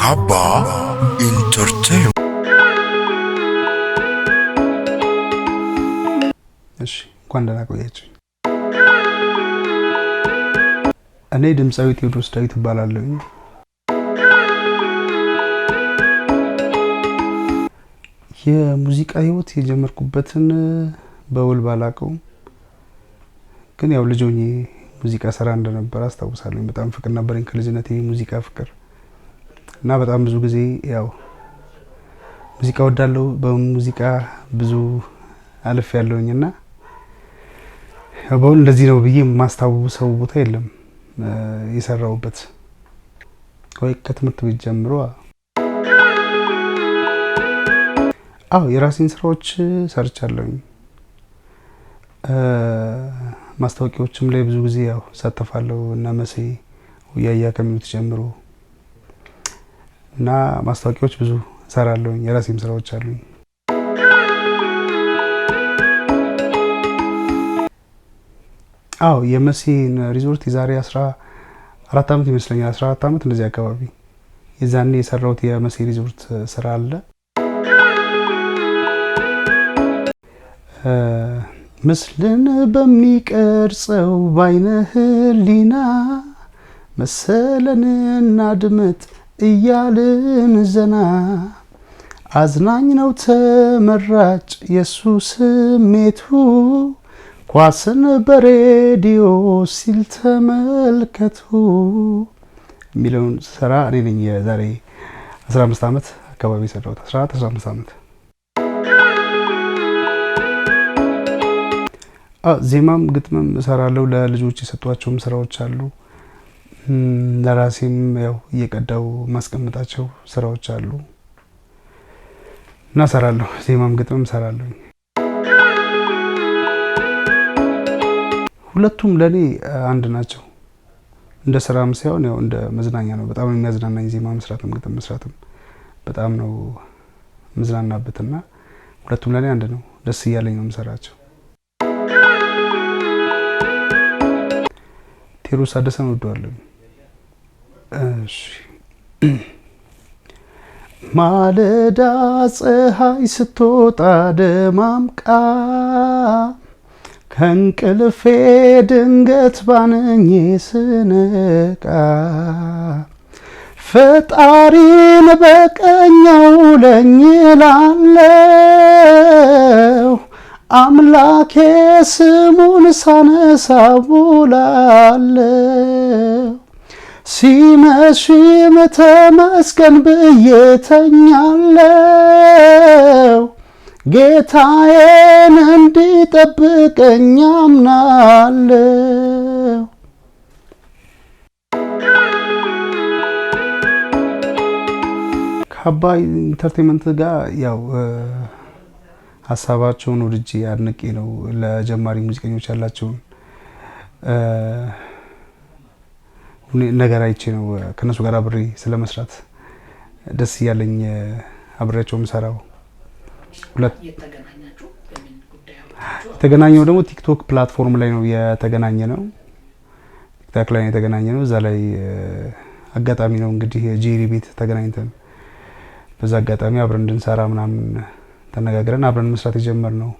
ካባ Entertainment። እሺ፣ እንኳን ደህና ቆያችሁ። እኔ ድምፃዊ ቴዎድሮስ ዳዊት እባላለሁኝ። የሙዚቃ ህይወት የጀመርኩበትን በውል ባላውቀውም ግን ያው ልጅ ሆኜ ሙዚቃ ሰራ እንደነበረ አስታውሳለሁ። በጣም ፍቅር ነበረኝ ከልጅነቴ፣ የሙዚቃ ፍቅር፣ እና በጣም ብዙ ጊዜ ያው ሙዚቃ ወዳለው በሙዚቃ ብዙ አልፍ ያለውኝ እና ያው በውል እንደዚህ ነው ብዬ የማስታውሰው ቦታ የለም የሰራውበት ወይ ከትምህርት ቤት ጀምሮ። አዎ፣ የራሴን ስራዎች ሰርቻለሁኝ። ማስታወቂያዎችም ላይ ብዙ ጊዜ ያው እሳተፋለሁ፣ እና መሴ ውያያ ከሚሉት ጀምሮ እና ማስታወቂያዎች ብዙ እሰራለሁኝ። የራሴም ስራዎች አሉኝ። አዎ፣ የመሴን ሪዞርት የዛሬ 14 ዓመት ይመስለኛል፣ 14 ዓመት እንደዚህ አካባቢ የዛኔ የሰራሁት የመሴ ሪዞርት ስራ አለ። ምስልን በሚቀርጸው ባይነ ህሊና መሰለንና ድምጥ እያልን ዘና፣ አዝናኝ ነው ተመራጭ የሱ ስሜቱ፣ ኳስን በሬዲዮ ሲል ተመልከቱ የሚለውን ስራ እኔ ነኝ የዛሬ 15 ዓመት አካባቢ የሰራሁት፣ 14 15 ዓመት። ዜማም ግጥምም እሰራለሁ። ለልጆች የሰጧቸውም ስራዎች አሉ። ለራሴም ያው እየቀዳው ማስቀምጣቸው ስራዎች አሉ እና እሰራለሁ። ዜማም ግጥምም እሰራለሁ። ሁለቱም ለኔ አንድ ናቸው። እንደ ስራም ሳይሆን ያው እንደ መዝናኛ ነው። በጣም ነው የሚያዝናናኝ ዜማ መስራትም ግጥም መስራትም፣ በጣም ነው የምዝናናበትና ሁለቱም ለኔ አንድ ነው። ደስ እያለኝ ነው የምሰራቸው። ቴዎድሮስ ታደሰን እወደዋለሁ። እሺ። ማለዳ ፀሐይ ስትወጣ ደማምቃ፣ ከእንቅልፌ ድንገት ባንኜ ስነቃ፣ ፈጣሪን በቀኝ አውለኝ እላለሁ፣ አምላኬ ስሙን ሳነሳ ውላለሁ። ሲመሽም ተመስገን ብዬ ተኛለሁ፣ ጌታዬን እንዲጠብቀኝ አምናለሁ። ከአባ Entertainment ጋር ያው ሀሳባቸውን ወድጄ አድንቄ ነው፣ ለጀማሪ ሙዚቀኞች ያላቸውን ነገር አይቼ ነው ከነሱ ጋር አብሬ ስለመስራት ደስ እያለኝ አብሬያቸው የምሰራው። የተገናኘው ደግሞ ቲክቶክ platform ላይ ነው የተገናኘ ነው። ቲክቶክ ላይ ነው የተገናኘ ነው። እዛ ላይ አጋጣሚ ነው እንግዲህ ጄሪ ቤት ተገናኝተን በዛ አጋጣሚ አብረን እንድንሰራ ምናምን ተነጋግረን አብረን መስራት የጀመርነው።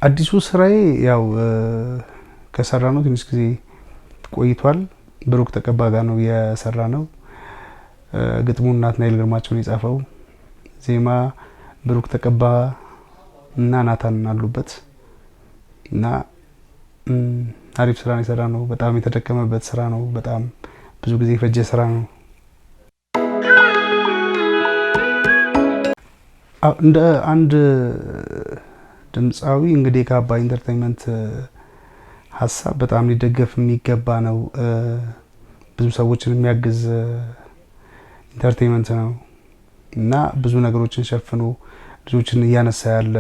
አዲሱ ስራዬ ያው ከሰራ ነው ትንሽ ጊዜ ቆይቷል። ብሩክ ተቀባ ጋር ነው የሰራ ነው። ግጥሙን ናትናኤል ግርማቸውን የጻፈው፣ ዜማ ብሩክ ተቀባ እና ናታን አሉበት እና አሪፍ ስራ ነው የሰራ ነው። በጣም የተደከመበት ስራ ነው። በጣም ብዙ ጊዜ የፈጀ ስራ ነው። እንደ አንድ ድምፃዊ እንግዲህ ከአባ Entertainment ሀሳብ በጣም ሊደገፍ የሚገባ ነው። ብዙ ሰዎችን የሚያግዝ entertainment ነው እና ብዙ ነገሮችን ሸፍኖ ልጆችን እያነሳ ያለ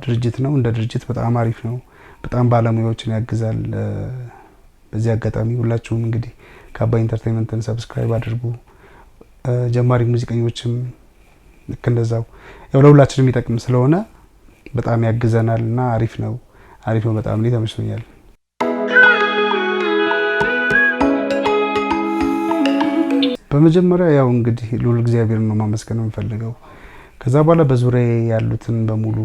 ድርጅት ነው። እንደ ድርጅት በጣም አሪፍ ነው። በጣም ባለሙያዎችን ያግዛል። በዚህ አጋጣሚ ሁላችሁም እንግዲህ ከአባ Entertainment ን subscribe አድርጉ። ጀማሪ ሙዚቀኞችም ልክ እንደዛው፣ ያው ለሁላችንም የሚጠቅም ስለሆነ በጣም ያግዘናል እና አሪፍ ነው። አሪፍ ነው። በጣም እኔ ተመችቶኛል። በመጀመሪያ ያው እንግዲህ ልዑል እግዚአብሔርን ነው ማመስገን የምፈልገው። ከዛ በኋላ በዙሪያ ያሉትን በሙሉ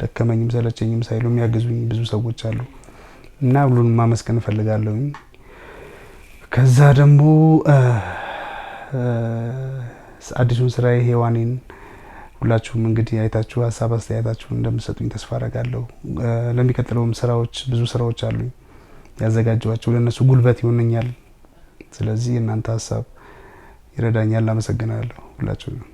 ደከመኝም ሰለቸኝም ሳይሉ የሚያግዙኝ ብዙ ሰዎች አሉ እና ሁሉንም ማመስገን እፈልጋለሁኝ። ከዛ ደግሞ አዲሱን ስራዬ ሔዋኔን ሁላችሁም እንግዲህ አይታችሁ ሀሳብ አስተያየታችሁን እንደምትሰጡኝ ተስፋ አረጋለሁ። ለሚቀጥለውም ስራዎች ብዙ ስራዎች አሉኝ ያዘጋጀኋቸው፣ ለእነሱ ጉልበት ይሆነኛል። ስለዚህ የእናንተ ሀሳብ ይረዳኛል። አመሰግናለሁ ሁላችሁንም።